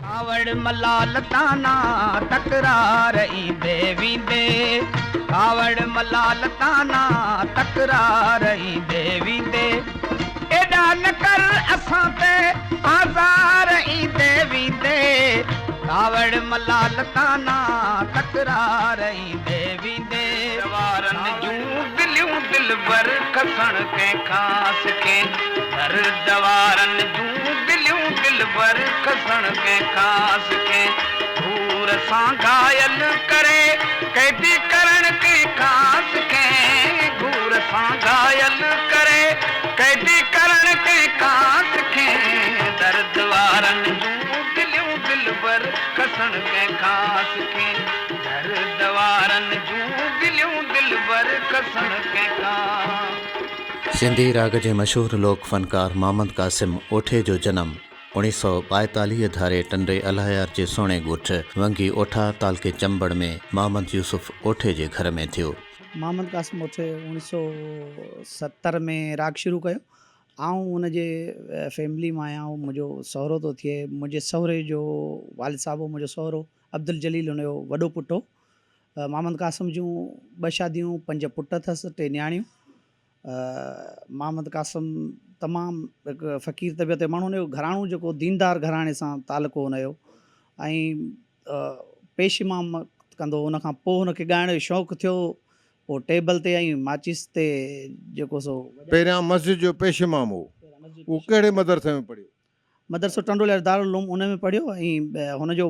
ڪاوڙ ملال طعنا تڪرار ايندي ويندي ڪاوڙ ملال طعنا تڪرار ايندي ويندي ايڏا نه ڪر اسان تي آزار ايندي ويندي ڪاوڙ ملال طعنا تڪرار ايندي ويندي. وارن جون دليون دلبر کسڻ ڪنهن کان سکين درد وارن جون دليون دلبر کسڻ ڪنهن کان سکين گهور سان گهايل ڪري قيدي ڪرڻ ڪنهن کان سکين گهور سان گهايل ڪري قيدي ڪرڻ ڪنهن کان سکين درد وارن جون دليون دلبر کسڻ ڪنهن کان سکين درد وارن جون دليون دلبر کسڻ ڪنهن کان. سنڌي راڳ جي مشهور لوڪ فنڪار محمد قاسم اوٺي جو جنم اوڻيھ سئو ٻائيتاليھ ڌاري ٽنڊي الهيار جي سهڻي ڳوٺ ونگي اوٺا تعلقي چمبڙ ۾ محمد يوسف اوٺي جي گهر ۾ ٿيو. محمد قاسم اوٺي اوڻيھ سئو ستر ۾ راڳ شروع ڪيو. آئون ان جي فيملي مان آهيان، هو منهنجو سهرو ٿو ٿئي. منهنجي سهري جو والد صاحب هو منهنجو سهرو عبدالجليل هن جو وڏو پٽ هو. محمد قاسم جون ٻه شاديون، پنج پٽ اٿس، ٽي نياڻيون. محمد قاسم تمام هڪ فقير طبيعت جو ماڻهو، هن جو گهراڻو جيڪو ديندار گهراڻي سان تعلق هو هن جو ۽ پيش امام ڪندو هو. ان کان پوء هن کي ڳائڻ جو شوق ٿيو، پوء ٽيبل تي ۽ ماچيس تي جيڪو سو. پهريان مسجد جو پيش امام هو. اهو ڪهڙي مدرسي ۾ پڙهيو؟ مدرسو ٽنڊو الهيار دارالعلوم ان ۾ پڙهيو ۽ هن جو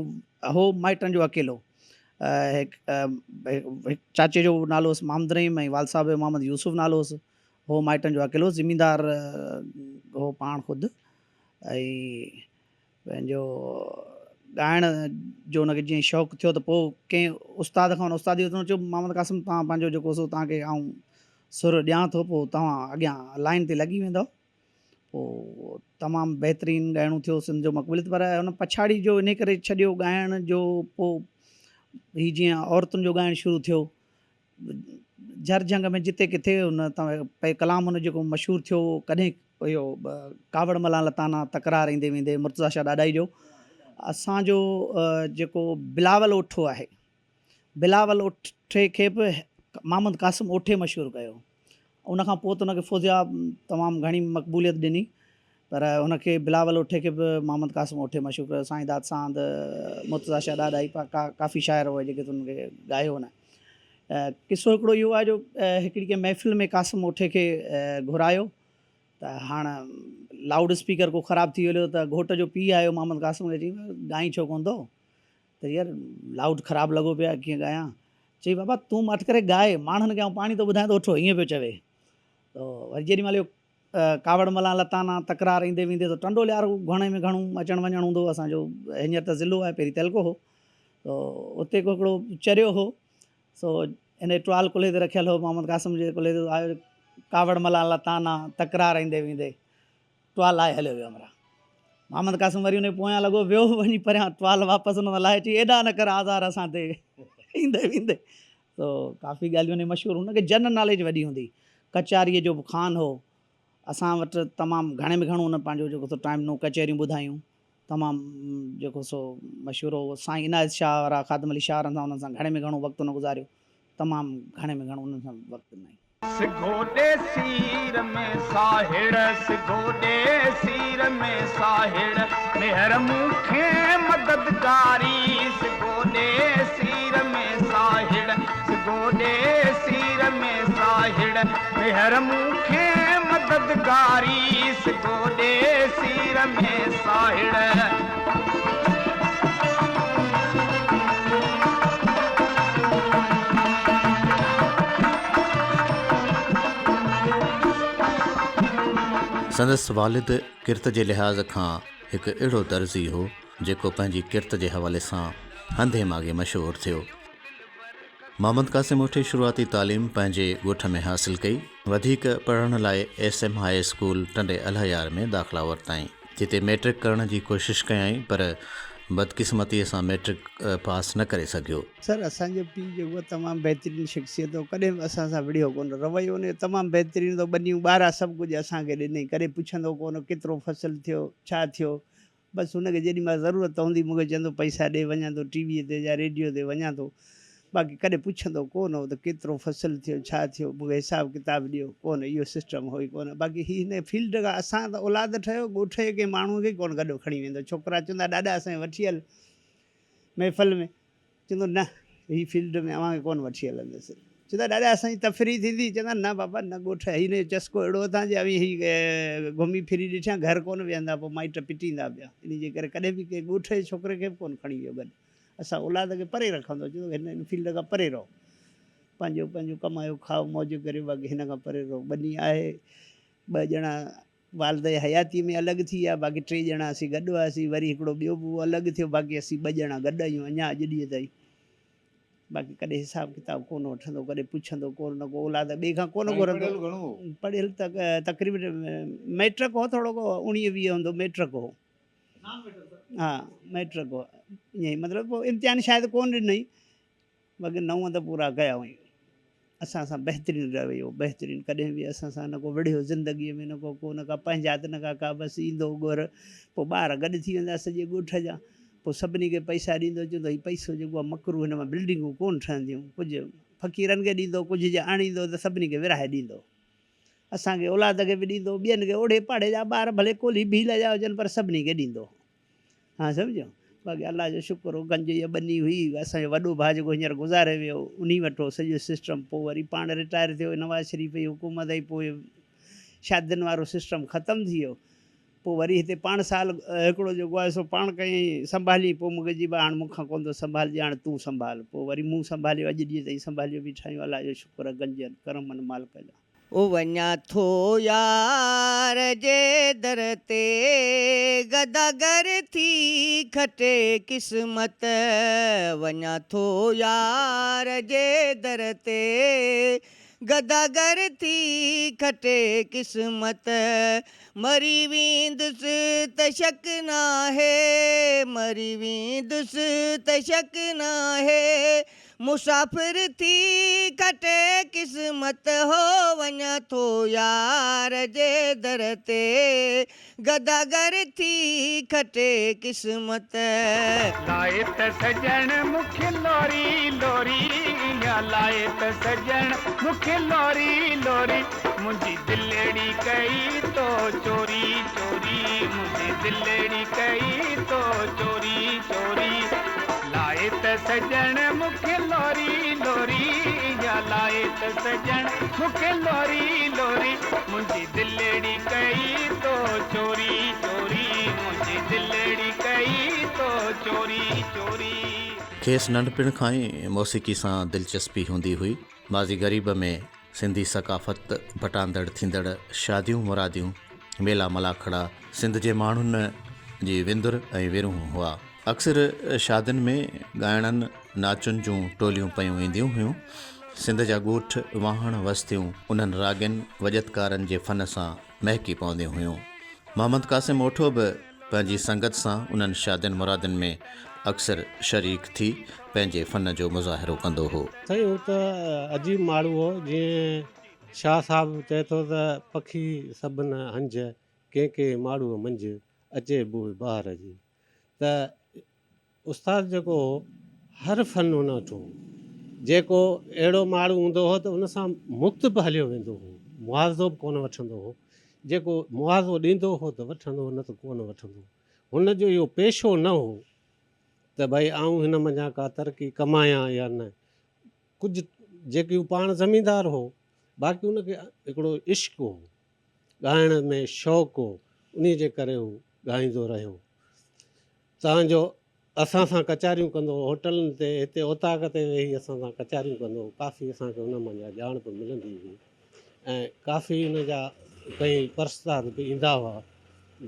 هو مائٽن جو اڪيلو هڪ چاچي جو نالو هوس محمد رحيم ۽ والد صاحب جو محمد يوسف نالو هوس هو مائٽن جو اڪيلو زميندار هو پاڻ خود ۽ پنهنجو ڳائڻ جو هن کي جيئن شوق ٿيو ته پوء ڪنهن استاد کان هن استادي ورتو چيو محمد قاسم توهان پنهنجو جيڪو سو توهان کي آئون سر ڏيان ٿو پوء توهان اڳيان لائن تي لڳي ويندؤ پوء تمام بهترين ڳائڻو ٿيو سنڌ جو مقبوليت پر هن پڇاڙي جو انهي ڪري ڇڏيو ڳائڻ جو پوء هي جيئن عورتن جو ڳائڻ شروع ٿيو جھر جھنگ ۾ جتي ڪٿي هن پي ڪلام هن جيڪو مشهور ٿيو ڪڏهن اهو ڪاوڙ ملان لتانا تڪرار ايندي ويندي مرتضيٰ شاهه ڏاڏائي جو اسان جو جيڪو بلاول اوٺو آهي بلاول اوٺي کي به محمد قاسم اوٺي مشهور ڪيو. ان کان پوء ته ان کي فوزيا تمام گهڻي مقبوليت ڏني پر ان کي بلاول اوٺي کي به محمد قاسم اوٺي مشهور ڪيو. سائين داد ساند، مرتضيٰ شاهه ڏاڏاهي ڪافي شاعر هئا جيڪي انهن کي ڳايو هن. قصو هڪڙو اهو آهي جو هڪڙي ڪنهن محفل ۾ قاسم اوٺي کي گهرايو ته هاڻ لائوڊ اسپيڪر ڪو خراب ٿي ويو ته گهوٽ جو پيء آيو محمد قاسم کي چئي ڳائين ڇو ڪونه ٿو؟ ته يار لائوڊ خراب لڳو پيو آهي ڪيئن ڳايان؟ چئي بابا تون ماٺ ڪري ڳاء ماڻهن کي آئون پاڻي ٿو ٻڌايان ته اٺو ائين پيو چوي ته وري جيڏي مهل اهو ڪاوڙ ملان لتانا تڪرار ايندي ويندي ته ٽنڊو ليار گهڻي ۾ گهڻو اچڻ وڃڻ هوندو هو اسان جو هينئر ته ضلعو آهي پهرين تعلقو هو ته اتي ڪو هڪڙو چريو هو سو ان ٽوال ڪلهي تي رکيل هو محمد قاسم جي ڪلهي تي آيو ڪاوڙ ملان لتانا تڪرار ايندي ويندي ٽوال لاهي هليو ويو همراهه. محمد قاسم وري ان جي پويان لڳو ويو وڃي پريان ٽوال واپس ان تان لاهي چئي ايڏا نه ڪر آزار اسان تي ايندي ويندي سو ڪافي ڳالهيون ان مشهور هن کي جنرل ناليج وڏي هوندي ڪچهريء جو به خان هو اسان وٽ تمام گهڻي ۾ گهڻو ان پنهنجو جيڪو سو ٽائيم ڏنو ڪچهريون ٻڌايون تمام جيڪو سو مشهور هو سائين عنايت شاهه وارا خادم علي شاهه وارن سان انهن سان گهڻي ۾ گهڻو وقت هن گذاريو تمام گهڻي ۾ گهڻو انهن سان وقت ڏنائين. سگهو ڏي سير ۾ ساهڙ، سگهو ڏي سير ۾ ساهڙ، ميهر مون کي مددگاري، سگهو ڏي سير ۾ ساهڙ، سگهو ڏي سير ۾ ساهڙ، ميهر مون کي مددگاري، سگهو ڏي سير ۾ ساهڙ. سندس والد ڪرت جي لحاظ کان هڪ اهڙو درزي هو، جيڪو پنهنجي ڪرت جي حوالي سان هنڌين ماڳين مشهور ٿيو. محمد قاسم اوٺي شروعاتي تعليم پنهنجي ڳوٺ ۾ حاصل ڪئي. وڌيڪ پڙهڻ لاء ايس ايم هاء اسڪول ٽنڊي الهيار ۾ داخلا ورتائين، جتي مئٽرڪ ڪرڻ جي ڪوشش ڪيائين پر بدقسمتيء سان مئٽرڪ پاس نه ڪري سگهيو. سر اسان جو پيء جيڪو تمام بهترين شخصيت هو ڪڏهن به اسان سان وڙهيو ڪونه رويو ان جو تمام بهترين هو ٻنيون ٻارا سڀ ڪجهه اسان کي ڏنائين ڪڏهن پڇندو ڪونه ڪيترو فصل ٿيو ڇا ٿيو. بس هن کي جيڏي مهل ضرورت هوندي مون کي چوندو پئسا ڏي وڃان ٿو ٽي ويء تي يا ريڊيو تي وڃان ٿو. باقي ڪڏهن پڇندو ڪو نه هو ته ڪيترو فصل ٿيو ڇا ٿيو مون کي حساب ڪتاب ڏيو ڪونه اهو سسٽم هو ئي ڪونه. باقي هي هن فيلڊ کان اسان ته اولاد ٺهيو ڳوٺ جي ڪنهن ماڻهوء کي ڪونه گڏ کڻي ويندو. ڇوڪرا چوندا ڏاڏا اسان کي وٺي هل محفل ۾. چوندو نه هي فيلڊ ۾ اوهان کي ڪونه وٺي هلندس. چوندا ڏاڏا اسان جي تفريح ٿيندي. چوندا نه بابا نه ڳوٺ هي هن جو چسڪو اهڙو اٿان جي اوهين هي گهمي ڦري ڏٺيان گهر ڪونه ويهندا پوء مائٽ پٽيندا پيا. انهي جي ڪري ڪڏهن به ڪنهن ڳوٺ جي ڇوڪري کي به ڪونه کڻي ويو گڏ. اسان اولاد کي پري رکندو هو چوندو هن فيلڊ کان پري رهو. پنهنجو پنهنجو ڪمايو کائو موج ڪريو باقي هن کان پري رهو. ٻني آهي ٻه ڄڻا والده حياتيء ۾ الڳ ٿي ويا، باقي ٽي ڄڻا اسين گڏ هئاسين، وري هڪڙو ٻيو به اهو الڳ ٿيو، باقي اسين ٻه ڄڻا گڏ آهيون اڃا اڄ ڏينهن تائين. باقي ڪڏهن حساب ڪتاب ڪونه وٺندو، ڪڏهن پڇندو ڪونه، نه ڪو اولاد ٻئي کان ڪونه سائين گهرندو. پڙهيل گهڻو هو؟ پڙهيل ته تقريبن مئٽرڪ هو، ٿورو ڪو اڻويهه ويهه هوندو، مئٽرڪ هو. ها مئٽرڪ هو، ائين ئي مطلب پوء امتحان شايد ڪونه ڏنائين. باقي نو ته پورا ڪيا هئائين. اسان سان بهترين رويو بهترين ڪڏهن به اسان سان نه ڪو وڙهيو زندگيء ۾ نه ڪو ڪو نه ڪا پنهنجات نه ڪا ڪا بس ايندو هو گهر پوء ٻار گڏ ٿي ويندا سڄي ڳوٺ جا پوء سڀني کي پئسا ڏيندو چوندو هي پئسو جيڪو آهي مڪروه هن مان بلڊنگون ڪونه ٺهنديون ڪجهه فقيرن کي ڏيندو ڪجهه جي آڻيندو ته سڀني کي ورهائي ڏيندو اسان کي اولاد کي به ڏيندو ٻين کي اوڙي پاڙي جا ٻار ڀلي ڪولهي ڀيل جا هجن پر سڀني کي ڏيندو ها سمجهيو باقي الله جو شڪر هو گنج جي ٻني هئي اسان جو وڏو ڀاء جيڪو هينئر گذاري ويو انهي وٽ هو سڄو سسٽم پوء وري پاڻ رٽائر ٿيو نواز شريف جي حڪومت آئي پوء شادين وارو سسٽم ختم ٿي ويو پوء وري هتي پاڻ سال هڪڙو جيڪو آهي سو پاڻ ڪيائين سنڀاليائين پوء مون کي چئي ڀاء هاڻ مون کان ڪونه ٿو سنڀالجي هاڻ تون سنڀال پوء وري مون سنڀاليو اڄ ڏينهن تائين سنڀاليو بيٺا آهيون الله جو شڪر آهي گنجن ڪرمن مالڪ جا. وڃان ٿو يار جي در تي گداگر ٿي کٽي قسمت وڃان ٿو يار جي در تي گداگر ٿي کٽي قسمت مري ويندس ته شڪ ناهي مري ويندس ته شڪ ناهي مسافر ٿي کٽي قسمت هو وڃان ٿو يار جي در تي گداگر ٿي کٽي قسمت. لائي ته سڄڻ مونکي لوري لوري يا لائي ته سڄڻ مونکي لوري لوري منهنجي دلڙي ڪئي تو چوري چوري منهنجي دلڙي ڪئي تو چوري چوري. لائي ته سڄڻ مون کي لوري لوري يا لائي ته سڄڻ مون کي لوري لوري منهنجي دلڙي ڪئي تو چوري چوري منهنجي دلڙي ڪئي تو چوري چوري. کيس ننڍپڻ کان ئي موسيقي سان دلچسپي هوندي هئي. ماضي غريب ۾ سنڌي ثقافت پٽاندڙ ٿيندڙ شاديون مراديون، ميلا ملاکڙا سنڌ جي ماڻهن جي وندر ۽ ورهون هئا. اڪثر شادين ۾ ڳائڻن ناچن جون ٽوليون پيون اينديون هيون. سنڌ جا ڳوٺ، واهڻ، وستيون انهن راڳين، وڄتڪارن جي فن سان مهڪي پونديون هيون. محمد قاسم اوٺو به پنهنجي سنگت سان انهن شادين مرادين ۾ اڪثر شريڪ ٿي پنهنجي فن جو مظاهرو ڪندو هو. سائين هو ته عجيب ماڻهو هو، جيئن شاهه صاحب چئي ٿو ته پکي سڀ نه هنج، ڪنهن ڪنهن ماڙهوء منجهه اچي بوء بهار جي ته استاد جيڪو هو هر فن ان وٽ هو. جيڪو اهڙو ماڻهو هوندو هو ته ان سان مفت به هليو ويندو هو، معاوضو به ڪونه وٺندو هو. جيڪو معاوضو ڏيندو هو ته وٺندو هو نه ته ڪونه وٺندو هو. هن جو اهو پيشو نه هو ته ڀئي آئون هن منجهان ڪا ترقي ڪمايان يا نه. ڪجهه جيڪي هو پاڻ زميندار هو باقي ان کي هڪڙو عشق هو، ڳائڻ ۾ شوق هو، انهي جي ڪري هو ڳائيندو رهيو. تان جو اسان سان ڪچهريون ڪندو هو، هوٽلن تي هتي اوطاق تي ويهي اسان سان ڪچهريون ڪندو هو، ڪافي اسان کي ان منجهان ڄاڻ به ملندي هئي ۽ ڪافي ان جا ڪئين پرستار به ايندا هئا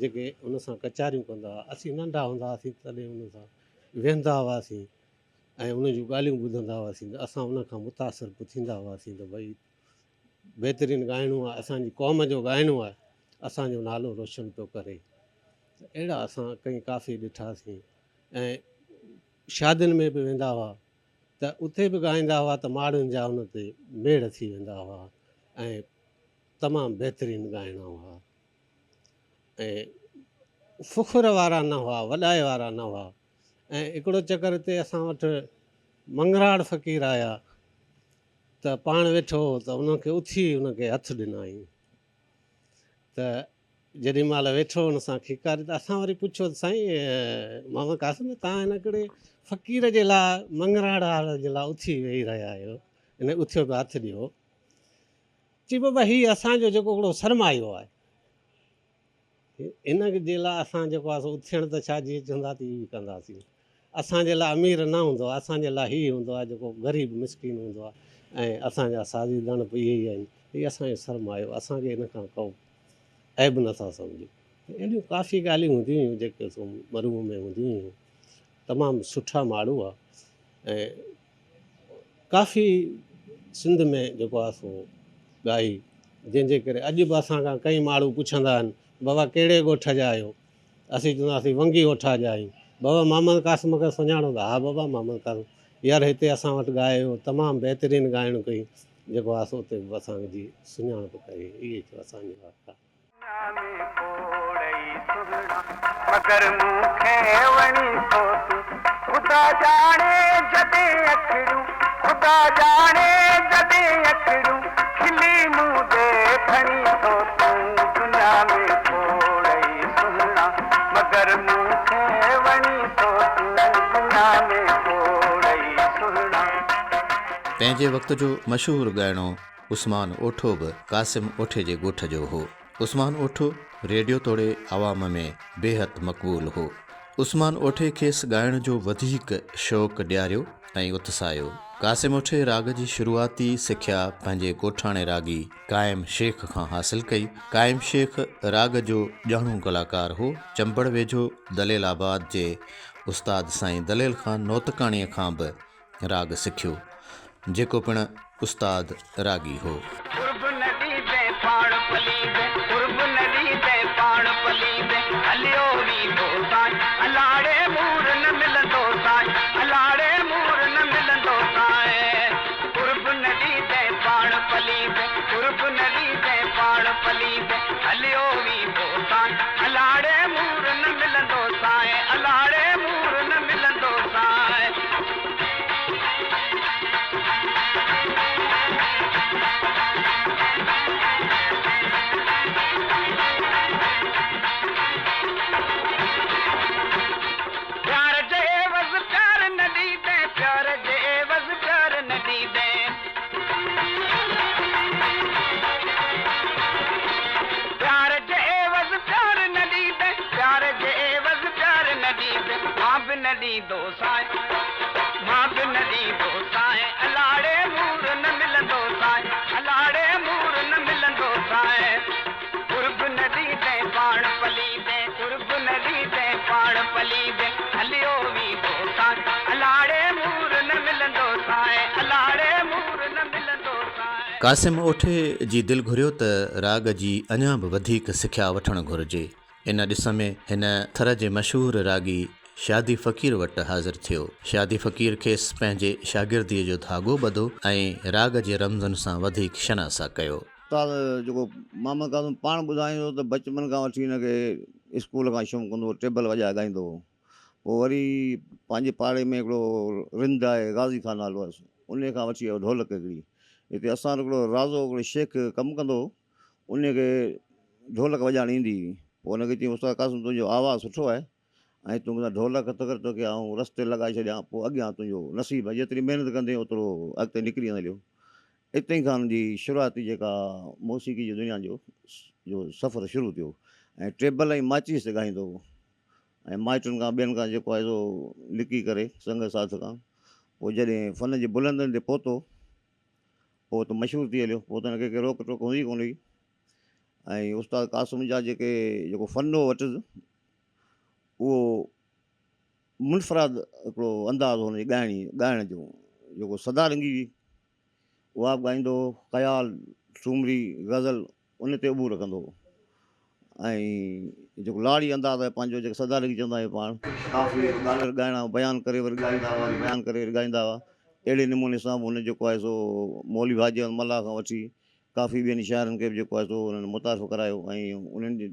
جيڪي ان سان ڪچهريون ڪندا هئا، اسين ننڍا هوندا هئاسين تڏهن ان سان ويهندا هئاسين ۽ ان جون ڳالهيون ٻڌندا هئاسين ته اسان ان کان متاثر به ٿيندا هئاسين ته ڀئي بهترين ڳائڻو آهي، اسان جي قوم جو ڳائڻو آهي، اسان جو نالو روشن پيو ڪري. ته اهڙا اسان ڪئين ڪافي ڏٺاسين ۽ شادين ۾ به ويندا هئا ته اتي به ڳائيندا هئا ته ماڻهن جا ان تي ميڙ ٿي ويندا هئا ۽ تمام بهترين ڳائڻا هئا ۽ فخر وارا نه هئا، وڏائي وارا نه هئا ۽ هڪڙو چڪر هتي اسان وٽ مڱراڙ فقير آيا ته پاڻ ويٺو هو ته انهن کي اٿي ان کي هٿ ڏنائين ته جيڏي مهل ويٺو ان سان کيڪاري ته اسان وري پڇيو ته سائين محمد قاسم توهان هن هڪڙي فقير جي لاء مڱراڙ واري جي لاء اٿي ويهي رهيا آهيو ان اٿيو پيا هٿ ڏيو چي بابا هي اسان جو جيڪو هڪڙو سرمايو آهي ان جي لاء اسان جيڪو آهي سو اٿيڻ ته ڇا جيئن چوندا تيئن ئي ڪنداسين. اسان جي لاء امير نه هوندو آهي، اسان جي لاء هي هوندو آهي جيڪو غريب مسڪين هوندو آهي ۽ اسان جا سازيدڻ به اهي ئي آهن. هي اسان جو سرمايو، اسان کي ان کان ڪو عيب نه ٿا سمجهون. ته اهڙيون ڪافي ڳالهيون هونديون هيون جيڪي سو مرحوم ۾ هونديون هيون. تمام سٺا ماڻهو هئا ۽ ڪافي سنڌ ۾ جيڪو آهي سو ڳائي جنهن جي ڪري اڄ به اسان کان ڪئين ماڻهو پڇندا آهن بابا ڪهڙي ڳوٺ جا آهيو اسين چوندا آهيون ونگي ڳوٺا جا آهيون بابا محمد قاسم کي سڃاڻو ٿا ها بابا محمد قاسم يار هتي اسان وٽ ڳايو تمام بهترين ڳائڻ ڪئي جيڪو آهي سو اتي به اسان جي سڃاڻپ ڪئي اهي اسان جو آهي. پنهنجي وقت جو مشهور ڳائڻو عثمان اوٺو به قاسم اوٺي جي ڳوٺ جو هو. عثمان اوٺو ريڊيو توڙي عوام ۾ بيحد مقبول هو. عثمان اوٺي کيس ڳائڻ جو وڌيڪ شوق ڏياريو ۽ اتساهيو. قاسم اوٺي راڳ جي شروعاتي سکيا پنهنجي ڳوٺاڻي راڳي قائم شيخ کان حاصل ڪئي. قائم شيخ راڳ جو ڄاڻو ڪلاڪار هو. چمبڙ ويجهو دليل آباد جي استاد سائين دليل خان نوتڪاڻيء کان به راڳ سکيو، جيڪو پڻ استاد راڳي هو. قرب نه ڏيندين پاڻ پليندين، قرب نه ڏيندين پاڻ پليندين، هليو ويندو سانء، الاڙي مور نه ملندو سانء، الاڙي مور نه ملندو سانء، قرب نه ڏيندين پاڻ پليندين، قرب نه ڏيندين پاڻ پليندين، هليو ويندو سانء، الاڙي مور نه ملندو سانء، الاڙي مور نه ملندو سانء. پيار جي عيوض پيار نه ڏيندين، پيار جي عيوض پيار نه ڏيندين. پيار جي عيوض پيار نه ڏيندين، پيار جي عيوض پيار نه ڏيندين، مان به نه ڏيندوسانء، مان به نه ڏيندوسانء، الاڙي مور نه ملندوسانء، الاڙي مور نه ملندوسانء، قرب نه ڏيندين پاڻ پليندين، قرب نه ڏيندين پاڻ پليندين، هليو ويندوسانء، الاڙي مور نه ملندوسانء، الاڙي مور نه ملندوسانء. قاسم اوٺي جي دل گهريو ته راڳ جي اڃا به وڌيڪ سکيا وٺڻ گهرجي. ان ڏس ۾ هن ٿر جي مشهور راڳي شادي فقير وٽ حاضر ٿيو. شادي فقير کيس پنهنجي شاگرديء جو ڌاڳو ٻڌو ۽ راڳ جي رمزن سان وڌيڪ شناسا ڪيو. استاد جيڪو محمد قاسم پاڻ ٻڌائيندو هو ته بچپن کان وٺي هن کي اسڪول کان شوق هوندو هو ٽيبل وڄائي ڳائيندو هو. پوء وري پنهنجي پاڙي ۾ هڪڙو رند آهي غازي خان نالو آهيس انهي کان وٺي آيو ڍولڪ هڪڙي. هتي اسان وٽ هڪڙو رازو هڪڙو شيخ ڪم ڪندو هو. انهيء کي ڍولڪ وڄائڻ ايندي هئي. پوء ان کي چيائين، استاد قاسم تنهنجو آواز سٺو آهي ۽ تون مون سان ڍولڪ هٿ ڪر، توکي آئون رستي لڳائي ڇڏيان، پوء اڳيان تنهنجو نصيب آهي، جيتري محنت ڪندين اوترو اڳتي نڪري هليو. اتي کان هن جي شروعاتي جيڪا موسيقي جي دنيا جو جو سفر شروع ٿيو ۽ ٽيبل ۽ ماچيس تي ڳائيندو هو ۽ مائٽن کان ٻين کان جيڪو آهي سو لڪي ڪري سنگت ساٿ کان پوء جڏهن فن جي بلندين تي پهتو پوء ته مشهور ٿي هليو، پوء ته هن کي ڪي روڪ ٽوڪ هوندي ئي ڪونه هئي ۽ استاد قاسم جا جيڪي جيڪو فن هو وٽس اهو منفرد هڪڙو انداز هو هن جي ڳائڻي ڳائڻ جو جيڪو سدا رنگي هئي اها به ڳائيندو هو خيال سومري غزل ان تي عبور رکندو هو ۽ جيڪو لاڙي انداز آهي پنهنجو جيڪي سدا لکي چوندا آهيون پاڻ ڪافي ڳالهه ڳائڻا بيان ڪري وري ڳائيندا هئا وري بيان ڪري وري ڳائيندا هئا اهڙي نموني سان به هن جيڪو آهي سو مولوي حاجي احمد ملاح کان وٺي ڪافي ٻين شاعرن کي به جيڪو آهي سو انهن متعارف ڪرايو ۽ انهن جي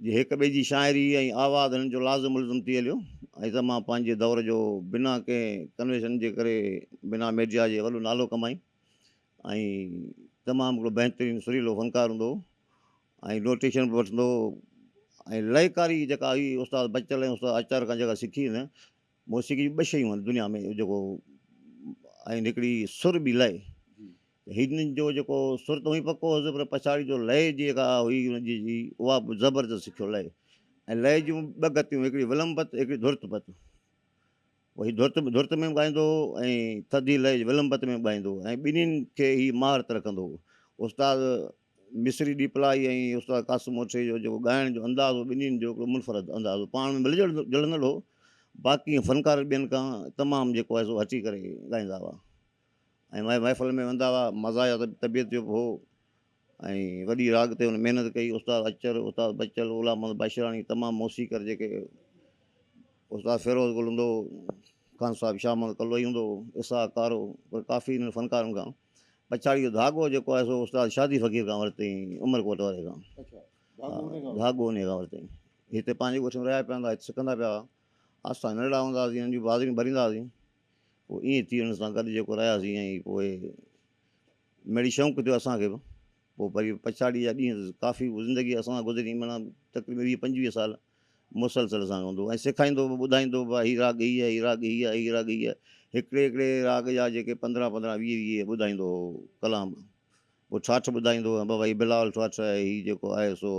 جي هڪ ٻئي جي شاعري ۽ آواز هنن جو لازم ملزم ٿي هليو ۽ تمام پنهنجي دور جو بنا ڪنهن ڪنويشن جي ڪري بنا ميڊيا جي وڏو نالو ڪمائين ۽ تمام هڪڙو بهترين سريلو فنڪار هوندو هو ۽ نوٽيشن به وٺندو هو ۽ لئڪاري جيڪا هئي استاد بچل ۽ استاد آچار کان جيڪا سکي هن موسيقي جون ٻه شيون آهن دنيا ۾ جيڪو آهن هڪڙي سر ٻي لئي. هن جو جيڪو سر ته هونئن پڪو هوس پر پڇاڙي جو لئي جيڪا هئي ان جي اها به زبردست سکيو لئي ۽ لئي جون ٻه گتيون هڪڙي ولمبت هڪڙي ڌرتپت. پوء هي ڌرت ڌرت ۾ به ڳائيندو هو ۽ ٿڌي لئي ولمبت ۾ به ڳائيندو هو ۽ ٻنهين کي هي مهارت رکندو هو. استاد مصري ڏيپلائي ۽ استاد قاسم اوٺي جو جيڪو ڳائڻ جو انداز هو ٻنهين جو هڪڙو منفرد انداز هو پاڻ ۾ ملجڙ جلندڙ هو باقي فنڪار ٻين کان تمام جيڪو آهي سو هٽي ڪري ڳائيندا هئا ۽ محفل ۾ ويندا هئا مزاحيه طبيعت جو به هو ۽ وڏي راڳ تي هن محنت ڪئي استاد اچر استاد بچل غلام محمد باشراڻي تمام موسيقر جيڪي استاد فيروز گل هوندو هو خان صاحب شاهه محمد ڪلوئي هوندو هو اسحاق ڪارو پر ڪافي انهن فنڪارن کان پڇاڙي جو ڌاڳو جيڪو آهي سو استاد شادي فقير کان ورتائين عمرڪوٽ واري کان ڌاڳو انهي کان ورتائين هتي پنهنجي ڳوٺ ۾ رهيا پيا هوندا هتي سکندا پيا هئا اسان ننڍڙا هوندا هئاسين انهن جون بازريون ڀريندا هئاسين پوء ائين ٿي انهن سان گڏ جيڪو رهياسين ۽ پوء مڙئي شوق ٿيو اسان کي به پوء وري پڇاڙي جا ڏينهن ڪافي زندگي اسان سان گذري معنيٰ تقريبن ويهه پنجويهه سال مسلسل اسان کي هوندو هو ۽ سيکاريندو به ٻڌائيندو به هي راڳ هي آهي هي راڳ هي آهي هي راڳ هي آهي هڪڙي هڪڙي راڳ جا جيڪي پندرهن پندرهن ويهه ويهه ٻڌائيندو هو ڪلام پوء ٺاٺ ٻڌائيندو هو بابا هي بلاول ٺاٺ آهي هي جيڪو آهي سو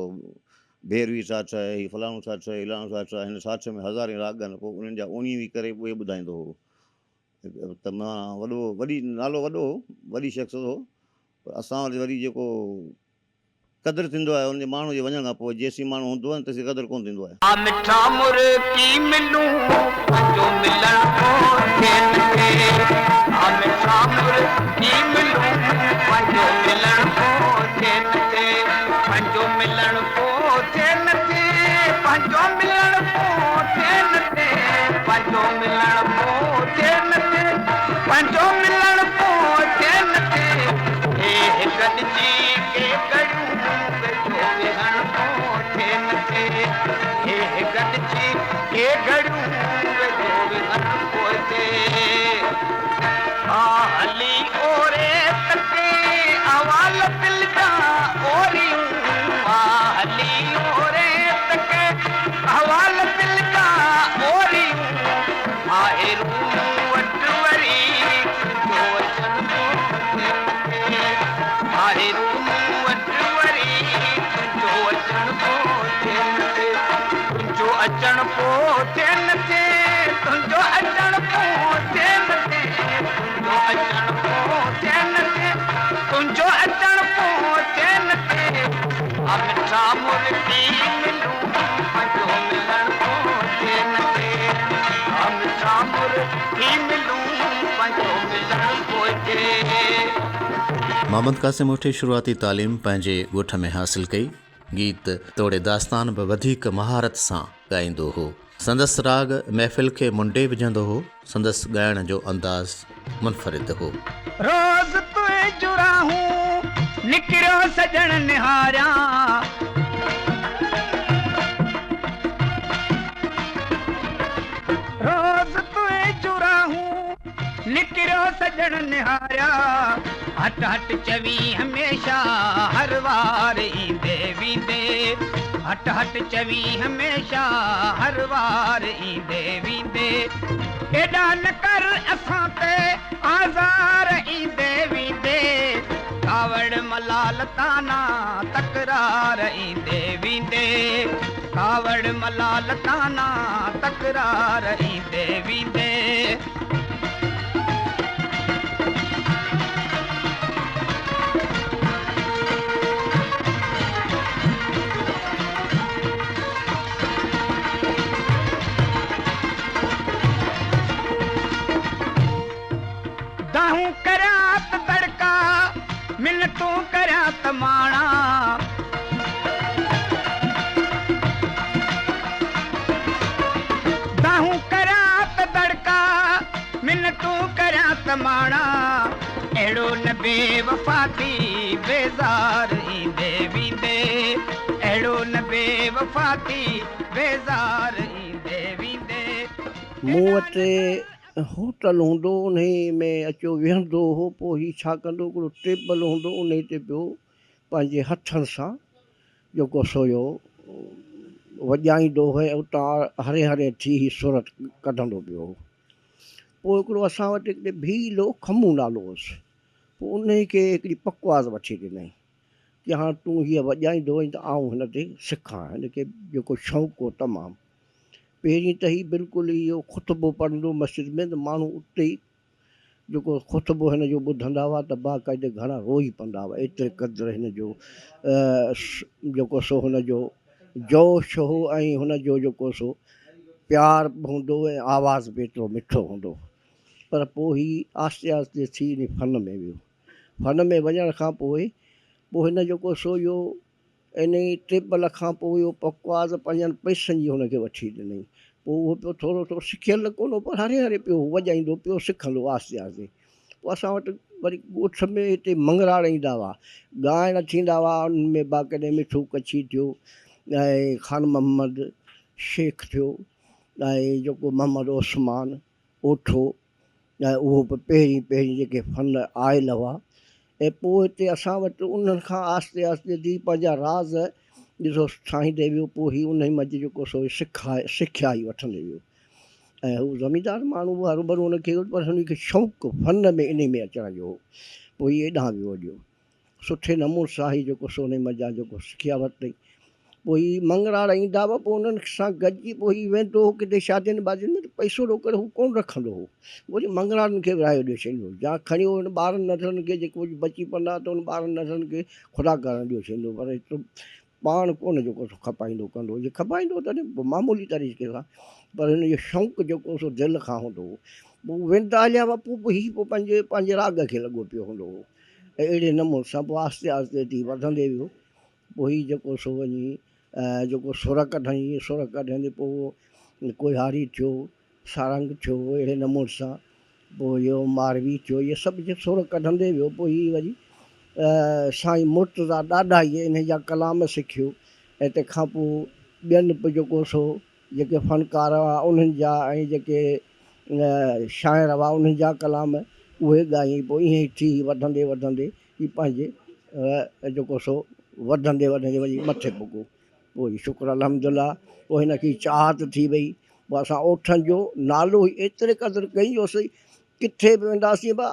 ڀيروي ٺاٺ آهي هي فلاڻو ٺاٺ آهي هلاڻو ٺاٺ آهي هن ٺاٺ ۾ هزارين راڳ آهن پوء انهن جا اوڻيهه ڪري اهي ٻڌائيندو هو ته مان وڏو وڏي نالو وڏو هو وڏي شخصيت هو پر اسان وٽ وري جيڪو قدر ٿيندو آهي ان جي ماڻهو جي وڃڻ کان پوء جيسين ماڻهو هوندو آهي تيسين قدر ڪونه ٿيندو آهي. آ مٺا مرڪي ملون پنهنجو ملڻ ڪو ٿئي نه ٿئي آ مٺا مرڪي ملون پنهنجو ملڻ ڪو ٿئي نه ٿئي پنهنجو ملڻ ڪو ٿئي نه ٿئي پنهنجو ملڻ ڪو ٿئي نه ٿئي پنهنجو ملڻ ڪو ٿئي نه ٿئي پنهنجو ملڻ ڪو ٿئي نه ٿئي هي گڏجي ڪي گهڙيون ويجهو ويهڻ ڪو ٿئي نه ٿئي هي گڏجي ڪي گهڙيون ويجهو ويهڻ ڪو ٿئي آ هلي اوري تڪي احوال دل جا اوريون آ هلي اوري تڪي احوال دل جا اوريون آهي روح وٽ وري تنهنجو اچڻ ڪو ٿئي نه ٿئي آهي روح وٽ وري تنهنجو اچڻ ڪو ٿئي نه ٿئي تنهنجو اچڻ ڪو ٿئي نه ٿئي تنهنجو اچڻ ڪو ٿئي نه ٿئي تنهنجو اچڻ ڪو ٿئي نه ٿئي تنهنجو اچڻ ڪو ٿئي نه ٿئي آ مٺا مرڪي ملون پنهنجو ملڻ ڪو ٿئي نه ٿئي آ مٺا مرڪي ملون پنهنجو ملڻ ڪو ٿئي. محمد قاسم اوٺي شروعاتي تعليم پنهنجي ڳوٺ ۾ حاصل ڪئي. گيت توڙي داستان به وڌيڪ مهارت سان ڳائيندو هو. سندس راڳ محفل کي منڊي وجهندو هو. سندس ڳائڻ جو انداز منفرد هو. روز تنهنجون راهون نڪريو سڄڻ نهاريان. روز تنهنجون راهون نڪريو سڄڻ نهاريان. هٽ هٽ چوين هميشه هر وار ايندي ويندي. هٽ هٽ چوين هميشه هر وار ايندي ويندي. ايڏا نه ڪر اسان تي آزار ايندي ويندي. ڪاوڙ ملال طعنا تڪرار ايندي ويندي. ڪاوڙ ملال طعنا تڪرار ايندي ويندي. دانهون ڪريان ته دڙڪا، منتون ڪريان ته ماڻا. دانهون ڪريان ته دڙڪا، منتون ڪريان ته ماڻا. اهڙو نه بي وفا ٿي بيزار ايندي ويندي. اهڙو نه بيوفا ٿي بيزار ايندي ويندي. مون وٽ هوٽل هوندو انهي ۾ اچيو ويهندو هو پوء هي ڇا ڪندو هڪڙو ٽيبل هوندو انهي تي پيو پنهنجي هٿن سان جيڪو سو اهو وڄائيندو هو ۽ اتان هري هري ٿي هي سر ڪڍندو پيو هو. پوء هڪڙو اسان وٽ هڪڙي ڀيل هو کمون نالو هوس. پوء انهي کي هڪڙي پڪواز وٺي ڏنائين ته هاڻ تون هيء وڄائيندو وڃ ته آئون هن تي سکان. هن کي جيڪو شوق هو تمام. پهرين ته هي بلڪل اهو خطبو پڙهندو مسجد ۾ ته ماڻهو اتي ئي جيڪو خطبو هن جو ٻڌندا هئا ته باقاعده گهڻا روئي پوندا هئا ايتري قدر هن جو جيڪو سو هن جو جوش هو ۽ هن جو جيڪو سو پيار به هوندو هو ۽ آواز به ايترو مٺو هوندو هو پر پوء هي آهستي آهستي ٿي ان فن ۾ ويو فن ۾ وڃڻ کان پوء پوء هن جيڪو سو اهو انهيء ٽيبل کان پوء اهو پڪواز پنجن پئسن جي هن کي وٺي ڏنائين. پوء اهو پيو ٿورو ٿورو سکيل ته ڪونه هو پر هري هري پيو هو وڄائيندو پيو سکندو آهستي آهستي. پوء اسان وٽ وري ڳوٺ ۾ هتي مڱراڙ ايندا هئا. ڳائڻ ٿيندا هئا انهن ۾ باقاعده مٺو ڪڇي ٿيو ۽ خان محمد شيخ ٿيو ۽ جيڪو محمد عثمان اوٺو ۽ اهو به پهرين پهرين جيڪي فن آيل هئا ۽ پوء هتي اسان وٽ انهن کان آهستي آهستي ٿي پنهنجا راز ڏسو ٺاهيندي ويو پوء هي انهي منجهه جيڪو سو سکا سکيا ئي وٺندي ويو ۽ هو زميندار ماڻهو هو هروڀرو هن کي پر هن کي شوق فن ۾ انهي ۾ اچڻ جو هو پوء هي ايڏانهن ويو هليو سٺي نموني سان هي جيڪو سو انهي منجهان جيڪو سکيا ورتائين. پوء هي مڱراڙ ايندا هئا پوء انهن سان گڏجي پوء هي ويندو هو ڪٿي شادين بادين ۾ ته پئسو روڪڙ هو ڪونه رکندو هو وري مڱراڙن کي ورهايو ڏيو ڇڏيندو هو يا کڻي هو انهن ٻارن ننڍڙن کي جيڪي ڪجهه بچي پوندا هئا ته انهن ٻارن ننڍڙن کي خدا ڪرڻ ڏيو ڇڏيندو هو پر ايترو پاڻ ڪونه جيڪو سو کپائيندو ڪندو هو جي کپائيندو هو تڏهن به معمولي طريقي سان پر هن جو شوق جيڪو سو دل کان هوندو هو پوء ويندا هليا هئا پوء به هي پوء پنهنجي پنهنجي راڳ کي لڳو پيو هوندو هو ۽ اهڙي نموني سان پوء آهستي آهستي ٿي وڌندي ويو. پوء هي جيڪو سو وڃي جيڪو سر ڪڍائين، سر ڪڍندي پوء ڪوهياري ٿيو، سارنگ ٿيو، اهڙي نموني سان پوء اهو ماروي ٿيو، اهي سڀ جي سر ڪڍندي ويو. پوء هي وري سائين مرتضيٰ ڏاڏاهيء انهي جا ڪلام سکيو ۽ تنهن کان پوء ٻين به جيڪو سو جيڪي فنڪار هئا انهن جا ۽ جيڪي شاعر هئا انهن جا ڪلام اهي ڳائي پوء ائين ئي ٿي وڌندي وڌندي هي پنهنجي جيڪو سو وڌندي وڌندي وڃي مٿي پڳو پوء شڪر الحمد الله پوء هن کي چاهت ٿي وئي پوء اسان اوٺن جو نالو ئي ايتري قدر ڪئي جو اسين ڪٿي به وينداسين با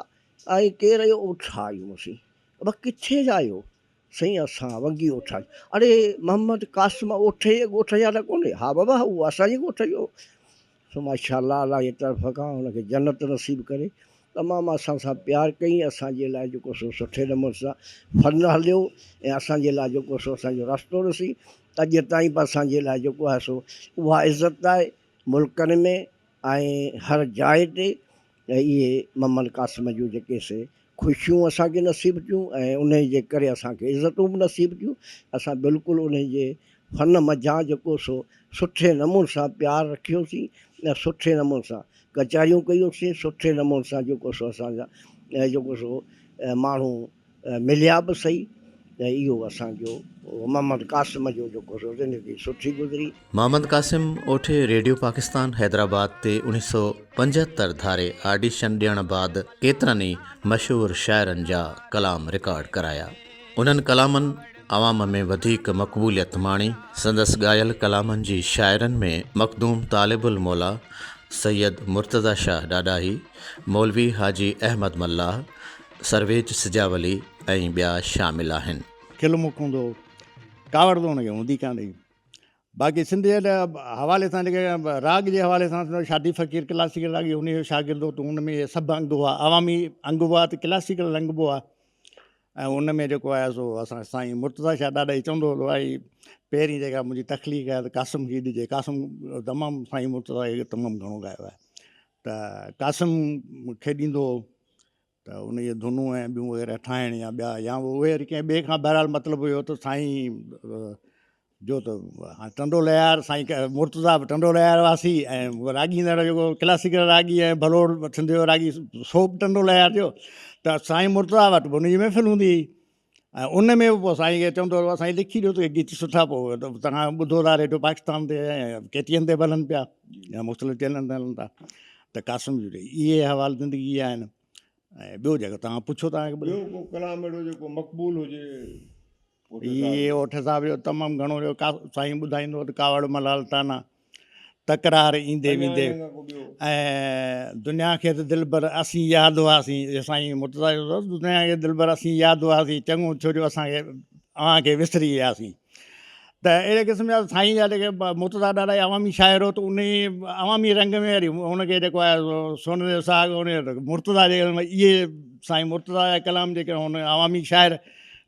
۽ ڪير اهو اوٺ آيون اسين ابا ڪٿي جا آهيو سائين اسان ونگي ڳوٺ آهيون. اڙي محمد قاسم اوٺ جي ڳوٺ جا ته ڪونهي. ها بابا هو اسان جي ڳوٺ جو. سو ماشاء الله الله جي طرف کان هن کي جنت نصيب ڪري. تمام اسان سان پيار ڪئي اسان جي لاء جيڪو سو سٺي نموني سان فن هليو ۽ اسان جي لاء جيڪو سو اسان جو رستو ڏسي اڄ تائين به اسان جي لاء جيڪو آهي سو اها عزت آهي ملڪن ۾ ۽ هر جاء تي ۽ اهي محمد قاسم جون جيڪي سي خوشيون اسان کي نصيب ٿيون ۽ انهي جي ڪري اسان کي عزتون به نصيب ٿيون اسان بلڪل انهي جي فن منجهان جيڪو سو سٺي نموني سان پيار رکيوسين ۽ سٺي نموني سان ڪچهريون ڪيونسين سٺي نموني سان جيڪو سو اسان جا جيڪو سو ماڻهو مليا به سهي ۽ اهو اسان جو محمد قاسم جو جيڪو سو زندگي سٺي گذري. محمد قاسم اوٺي ريڊيو پاڪستان حيدرآباد تي 1975 ڌاري آڊيشن ڏيڻ بعد ڪيترن ئي مشهور شاعرن جا ڪلام رڪارڊ ڪرايا. انهن ڪلامن عوام ۾ وڌيڪ مقبوليت ماڻي. سندس ڳايل ڪلامن جي شاعرن ۾ مخدوم طالب الموليٰ، سيد مرتضيٰ شاهه ڏاڏاهي، مولوي حاجي احمد ملاح، سرويچ سجاولي ۽ ٻيا شامل آهن. کل مک هوندو هو. ڪاوڙ ته هن کي هوندي ڪانه هئي. باقي سنڌ جي حوالي سان جيڪي راڳ جي حوالي سان شادي فقير ڪلاسيڪل راڳي ان جو شاگرد هو ته ان ۾ اهي سڀ انگ هئا عوامي انگ به هئا ته ڪلاسيڪل رنگ به هئا ۽ ان ۾ جيڪو آهي سو اسان سائين مرتضيٰ شاهه ڏاڏاهي چوندو هو آئي پهرين جيڪا منهنجي تخليق آهي ته قاسم کي ڏجي قاسم تمام سائين مرتضيٰ کي تمام گهڻو ڳايو آهي ته قاسم کي ڏيندو هو ته ان جي ڌنون ۽ ٻيون وغيره ٺاهڻ يا ٻيا يا اهي وري ڪنهن ٻئي کان بهرحال مطلب هيو ته سائين جو ته هاڻي ٽنڊو لهيار سائين مرتضيٰ به ٽنڊو لهيار واسي ۽ راڳيندڙ جيڪو ڪلاسيڪل راڳي ۽ ڀلوڙ سنڌ جو راڳي سو به ٽنڊو لهيار جو ته سائين مرتضيٰ وٽ به ان جي محفل هوندي هئي. ۽ ان ۾ به پوء سائين کي چوندو هو سائين لکي ڏيو ته گيت سٺا پوء توهان ٻڌو ٿا ريڊيو پاڪستان تي ۽ ڪي ٽي اين تي به هلن پيا يا مختلف چينلن تي هلن ٿا ته قاسم جو اهي احوال زندگي جا آهن ۽ ٻيو جيڪو توهان پڇو توهان کي ٻيو ڪو ڪلام اهڙو جيڪو مقبول هجي؟ اهي اوٺ صاحب جو تمام گهڻو جو سائين ٻڌائيندو هو ته ڪاوڙ ملال طعنا تڪرار ايندي ويندي ۽ دنيا کي ته دلبر اسين ياد هئاسين سائين مرتضيٰ چوندو هو دنيا کي دلبر اسين ياد هئاسين چڱو ٿيو جو اسان کي اوهان کي وسري وياسين ته اهڙي قسم جا سائين جا جيڪي مرتضيٰ ڏاڏاهي عوامي شاعر هو ته ان عوامي رنگ ۾ وري ان کي جيڪو آهي سو سون جو سهاڳو ان مرتضيٰ جي اهي سائين مرتضيٰ جا ڪلام جيڪي هن عوامي شاعر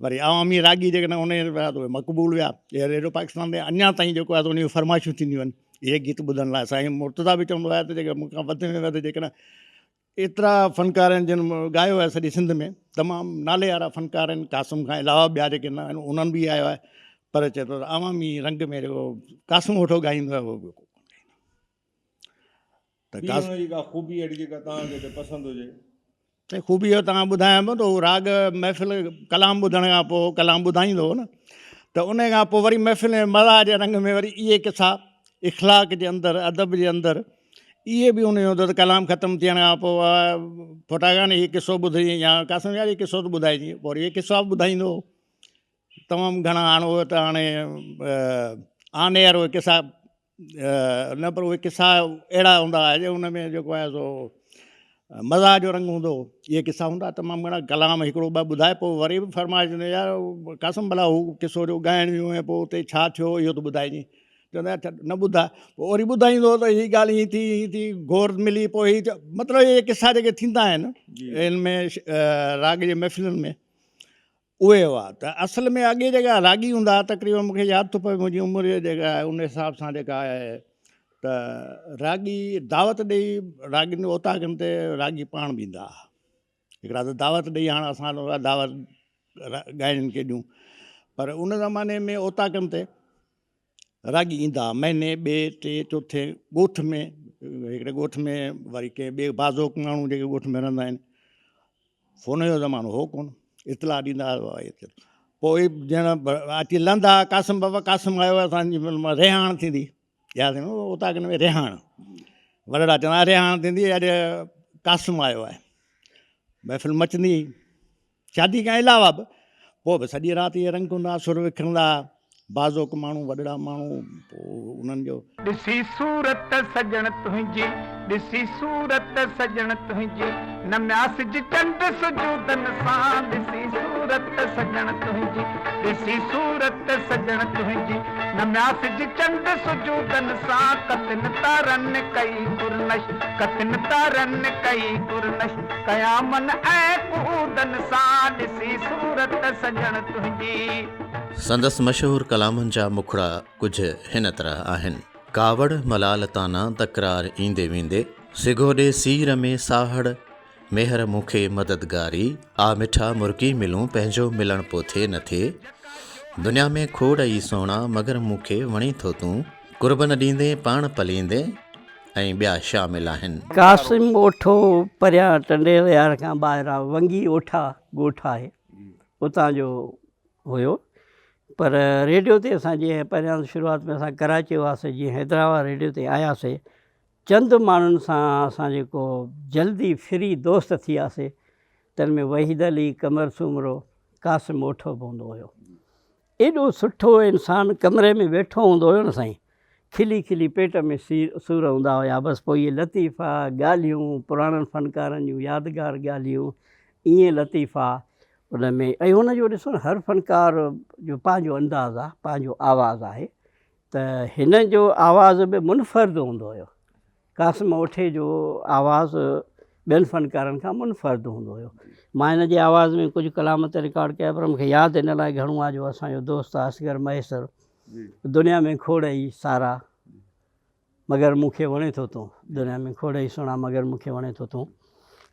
وري عوامي راڳي جيڪڏهن ان ويا ته اهي مقبول ويا. اهي ريڊيو پاڪستان تي اڃا تائين جيڪو آهي سو ان جون فرمائشون ٿينديون آهن اهي گيت ٻڌڻ لاء. سائين مرتضيٰ به چوندو آهي ته جيڪي مون کان وڌ ۾ وڌ جيڪڏهن ايترا فنڪار آهن جن ڳايو آهي سڄي سنڌ ۾ تمام نالي وارا فنڪار آهن قاسم کان علاوه ٻيا جيڪي نه آهن انهن به ڳايو آهي پر چئي ٿو ته عوامي رنگ ۾ جيڪو قاسم اوٺو ڳائيندو آهي اهو ٻيو ڪو ڪونه ڳائيندو. ته ٻي هن جي ڪا خوبي اهڙي جيڪا توهان کي پسند هجي؟ سائين خوبي اهو توهان ٻڌايان پيو ته هو راڳ محفل ڪلام ٻڌڻ کان پوء ڪلام ٻڌائيندو هو نه ته ان کان پوء وري محفل ۾ مزاح جي رنگ ۾ وري اهي قصا اخلاق جي اندر ادب جي اندر اهي به ان جو هوندو ته ڪلام ختم ٿيڻ کان پوء ڦوٽا خان هي قصو ٻڌ يا قاسم يار هي قصو ته ٻڌائجي پوء وري اهي قصا به ٻڌائيندو هو تمام گهڻا هاڻ اهي ته هاڻي آن ايئر اهي قصا نه پر اهي قصا اهڙا هوندا هئا جو ان ۾ جيڪو آهي سو مزاح جو رنگ هوندو هو اهي قصا هوندا تمام گهڻا ڪلام هڪڙو ٻه ٻڌائي پوء وري به فرمائش هوندي يار قاسم ڀلا هو قصو جو ڳائڻ ويو ۽ پوء اتي ڇا ٿيو اهو ته ٻڌائجي چوندا ڇڏ نه ٻڌاء پوء وري ٻڌائيندو هو ته هي ڳالهه ائين ٿي ائين ٿي گور ملي پوء هي مطلب اهي قصا جيڪي ٿيندا آهن ان ۾ راڳ جي محفلن ۾ اهي هئا ته اصل ۾ اڳي جيڪا راڳي هوندا هئا تقريبن مون کي ياد ٿو پوي منهنجي عمر جيڪا آهي ان حساب سان جيڪا آهي ته راڳي دعوت ڏئي راڳين اوطاقن تي راڳي پاڻ به ايندا هئا هڪڙا ته دعوت ڏئي هاڻ اسان دعوت ڳائڻين کي ڏيون پر ان زماني ۾ اوطاقن تي راڳي ايندا هئا مهيني ٻئي ٽي چوٿين ڳوٺ ۾ هڪڙي ڳوٺ ۾ وري ڪنهن ٻئي بازوڪ ماڻهو جيڪي ڳوٺ ۾ رهندا آهن فون جو زمانو هو ڪونه اطلاع ڏيندا هئا پوء ڄڻ اچي لهندا هئا قاسم بابا قاسم آيو آهي اسانجي رهاڻ ٿيندي ياد اوطاقن ۾ رهاڻ وڏڙا چوندا رهاڻ ٿيندي اڄ قاسم آيو آهي محفل مچندي هئي شادي کان علاوه به پوء به سڄي رات اهي رنگ هوندا سر وکرندا باذوق ماڻهو وڏڙا ماڻهو پوء انهن جو. ڏسي صورت سڄڻ تنهنجي ڏسي صورت سڄڻ تنهنجي نميا سج چنڊ سجودن سان ڏسي صورت سڄڻ تنهنجي ڏسي صورت سڄڻ تنهنجي نميا سج چنڊ سجودن سان ڪتن تارن ڪئي ڪرنش ڪتن تارن ڪئي ڪرنش قيامن ۽ قعودن سان ڏسي صورت سڄڻ تنهنجي. سندس مشهور ڪلامن جا مکڙا ڪجهه هن طرح آهن. ڪاوڙ، ملال، طعنا، تڪرار ايندي ويندي، سگهو ڏي سير ۾ ساهڙ، ميهر مون کي مددگاري، آ مٺا مرڪي ملون پنهنجو ملڻ پو ٿئي نه ٿئي، دنيا ۾ کوڙ ئي سهڻا مگر مون کي وڻين ٿو تون، قرب نه ڏيندين پاڻ پليندين. ۽ ٻيا شامل آهن. قاسم اوٺو پريان ٽنڊي الهيار کان ٻاهران ونگي اوٺا ڳوٺ آهي اتان جو هيو پر ريڊيو تي اسان جيئن پهريان شروعات ۾ اسان ڪراچي هئاسي جيئن حيدرآباد ريڊيو تي آياسي چند ماڻهن سان اسان جيڪو جلدي فري دوست ٿي وياسي تن ۾ وحيد علي قمر سومرو قاسم اوٺو به هوندو هيو ايڏو سٺو انسان ڪمري ۾ ويٺو هوندو هيو نه سائين کلي کلي پيٽ ۾ سور هوندا هيا بس پوء اهي لطيفا ڳالهيون پراڻن فنڪارن جون يادگار ڳالهيون ائين لطيفا ان ۾ ۽ هن جو ڏسو نه هر فنڪار جو پنهنجو انداز آ پنهنجو آواز آهي ته هن جو آواز به منفرد هوندو هيو قاسم اوٺي جو آواز ٻين فنڪارن کان منفرد هوندو هيو. مان هن جي آواز ۾ ڪجهه ڪلام ته رڪارڊ ڪيا پر مون کي ياد ان لاء گهڻو آهي جو اسان جو دوست آهي اصغر مهيسر دنيا ۾ کوڙ ئي سارا مگر مون کي وڻين ٿو تون دنيا ۾ کوڙ ئي سهڻا مگر مون کي وڻين ٿو تون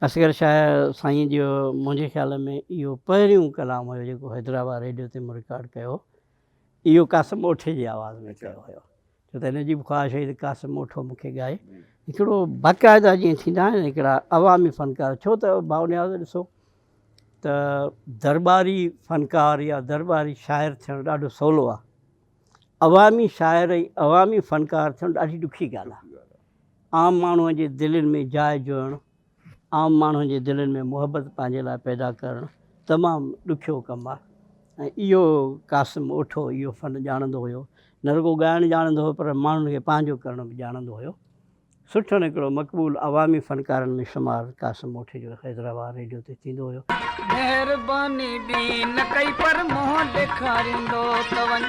اصغر شاهه سائين جو منهنجي خيال ۾ اهو پهريون ڪلام هيو جيڪو حيدرآباد ريڊيو تي مون رڪارڊ ڪيو اهو قاسم اوٺي جي آواز ۾ ڪيو هيو ڇو ته هن جي به خواهش هئي ته قاسم اوٺو مون کي ڳائي. هڪڙو باقاعده جيئن ٿيندا آهن هڪڙا عوامي فنڪار ڇو ته ڀائو نياز ڏسو ته درٻاري فنڪار يا درٻاري شاعر ٿيڻ ڏاڍو سولو آهي. عوامي شاعر ۽ عوامي فنڪار ٿيڻ ڏاڍي ڏکي ڳالهه آهي. عام ماڻهوء جي دلين ۾ جاء جوڙڻ، عام ماڻهن جي دلين ۾ محبت پنهنجي لاء پيدا ڪرڻ تمام ڏکيو ڪم آهي ۽ اهو قاسم اوٺو اهو فن ڄاڻندو هيو. نه رڳو ڳائڻ ڄاڻندو هو پر ماڻهن کي پنهنجو ڪرڻ به ڄاڻندو هيو. سٺن هڪڙو مقبول عوامي فنڪارن ۾ شمار قاسم اوٺي جو حيدرآباد ريڊيو تي ٿيندو هيو. مهرباني ٻي نه ڪئي پر منهن ڏيکاريندو ته وڃ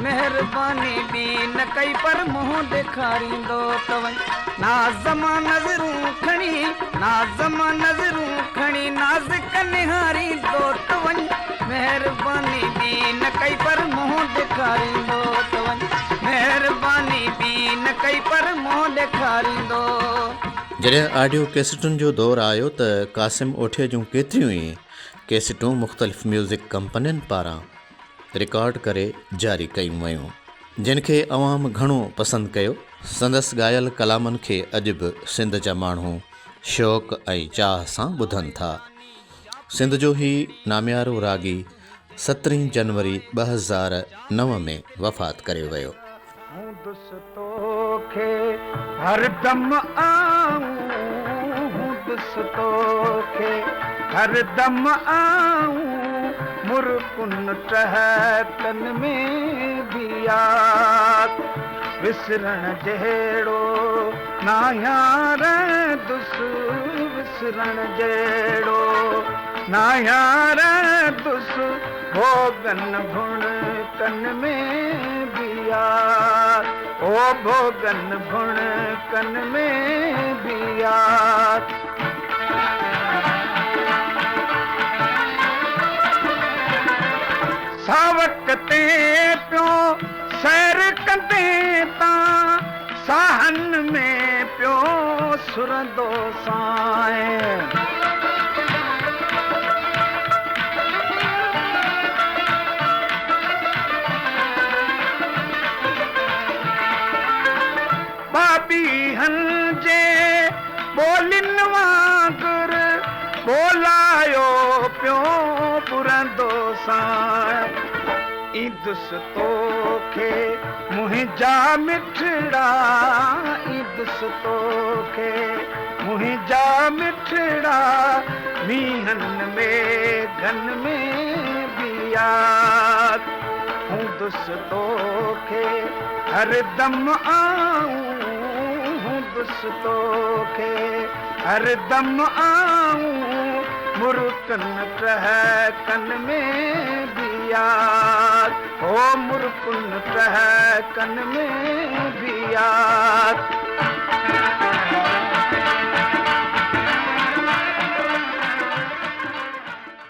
مهرباني ٻي نه ڪئي پر منهن ڏيکاريندو ته وڃ ناز مان نظرون کڻي ناز مان نظرون کڻي نازڪ نهاريندو ته وڃ مهرباني ٻي نه ڪئي پر منهن ڏيکاريندو ته وڃ مهرباني ٻي نه ڪئي پر منهن ڏيکاريندو. جڏهن آڊيو ڪيسٽن جو دور آيو ته قاسم اوٺي جون ڪيتريون ئي ڪيسٽون مختلف ميوزڪ ڪمپنين پاران رڪارڊ ڪري جاري ڪيون ويون، جن کي عوام گهڻو پسند ڪيو. سندس ڳايل ڪلامن کي اڄ به سنڌ جا ماڻهو شوق ۽ چاهه سان ٻڌن ٿا. سنڌ جو هي ناميارو راڳي سترهين جنوري 2009 ۾ وفات ڪري ويو. هوندس توکي هردم آئون هوندس توکي هردم آئون مرڪن ٽهڪن ۾ به ياد وسرڻ جهڙو ناهيان رهندس وسرڻ جهڙو ناهيان رهندس ڀوڳن ڀڻڪن ۾ به يار او ڀوڳن ڀڻڪن ۾ به يار. ساوڪ تي پيو سير ڪندين تان ساهن ۾ پيو سرندو سانء. ٻاٻيهن جي ٻولين وانگر ٻولايو پيو ٻرندو سانء. ايندس توکي منهنجا مٺڙا ايندس توکي منهنجا مٺڙا مينهن ميگهن ۾ به ياد هوندس توکي هردم آئون هوندس توکي هردم آئون مرڪن ٽهڪن ۾ به ياد هو مرڪن ٽهڪن ۾ به ياد.